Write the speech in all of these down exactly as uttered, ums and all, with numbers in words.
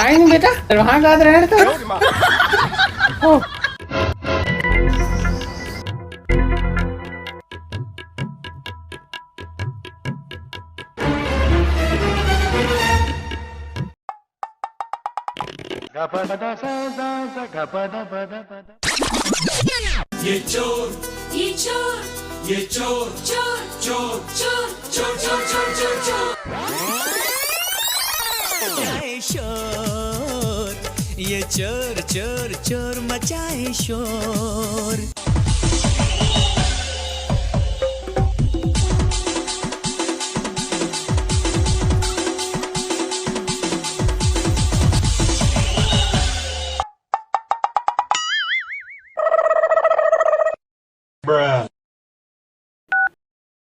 नहीं बेटा, वहां का रहने तो। ये चोर, ये चोर, ये चोर, चोर, चोर, चोर, चोर, चोर, चोर, चोर, चोर। ये शोर, ये चोर, चोर, चोर मचाए शोर।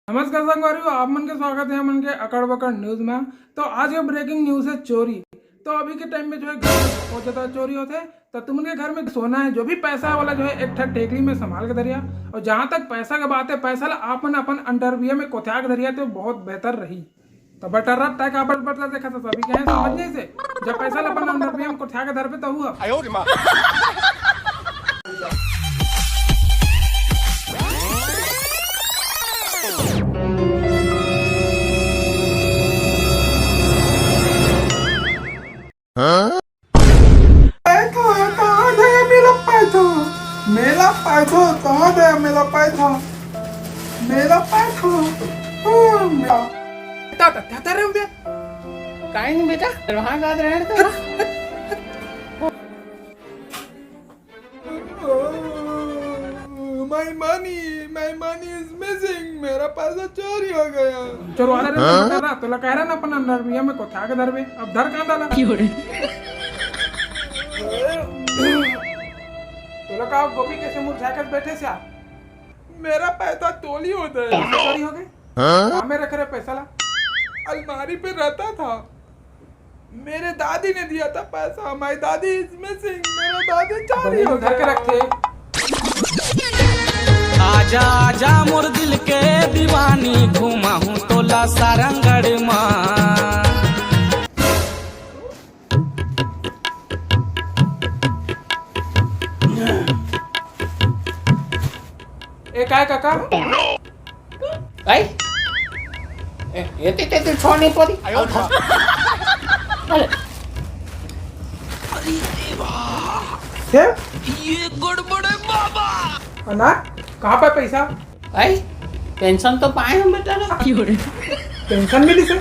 नमस्कार संगवारी हो, आप मन के स्वागत हे हमन के अकड़ बकड़ न्यूज में। तो आज के ब्रेकिंग न्यूज हे चोरी। तो अभी के टाइम में जो हे घर में बहुत ज्यादा चोरी होथे। तो तुमन के घर में सोना हे, जो भी पैसा हे वाला जो हे एक ठक टेकली में संभाल के धरिहा। और जहां तक पैसा के बात हे, पैसा ला आप मन अपन अंडरवियर में कोथ्या के धरिहा तो बहुत बेहतर रही। तो बटरा तय का बट बटरा देखा तो सभी कहे समझ नहीं से। जब पैसा ला अपन अंडरवियर में कोथ्या के धरबे तो हुआ। पैथो, कहाँ गया मेरा पैथो? मेरा पैथो, कहाँ गया मेरा पैथो? मेरा पैथो, ओ मेरा। ता, ता, ता, ता रे उबे। काहे नहीं बेटा? वहाँ का रहने तो। My money, my money is missing। मेरा पैसा चोरी हो गया। चोरवा रे, हाँ? तोला कह रहा ना अपन अंडरवियर में कोथ्या के धरबे, अब धर कहाँ डाला? तोला का गोभी कैसे मुरझा के बैठे से? मेरा पैसा चोरी हो गया। पैसा चोरी हो गए? हाँ? कहाँ में रखे रहे पैसा ला? अलमारी पे रहता था। मेरे दादी ने दिया था पैसा। My दादी is missing। मेरे दादी चोरी हो गया। धर के रखते। आजा आजा मोर दिल के दीवानी, घुमाहूं तोला सारंगढ़ मा। ए काय काका? आई? ए, ये ते, ते, ते छोड़ नहीं पड़ी। अरे। क्या? ये गड़बड़ है बाबा। अनार, कहाँ पे पैसा? आई? पेंशन तो पाए हम बेटा ना। पेंशन मिली से?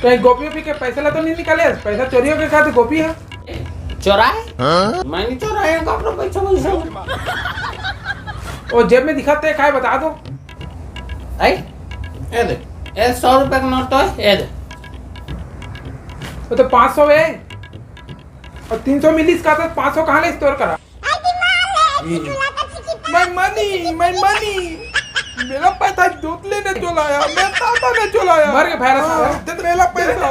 तो एक गोभी वोभी के पैसा ला तो नहीं निकाले? पैसा चोरी हो गया, कहा तो गोभी है। चोराए? हाँ? मैं नहीं चोराया, कब तो पैसा वैसा। ओ जेब में दिखाते हैं, काय बता दो। आई? ये दे, ये सौ रुपए का नोट तो है, ये दे। वो तो पाँच सौ है। और तीन सौ मिली इसका, तो पाँच सौ कहाँ ले स्टोर करा? My money, my money। मेरा पैसा दोतले ने चुराया, मेरा दादा ने चुराया। मर के भैरा साला। हाँ, दे मेरा पैसा।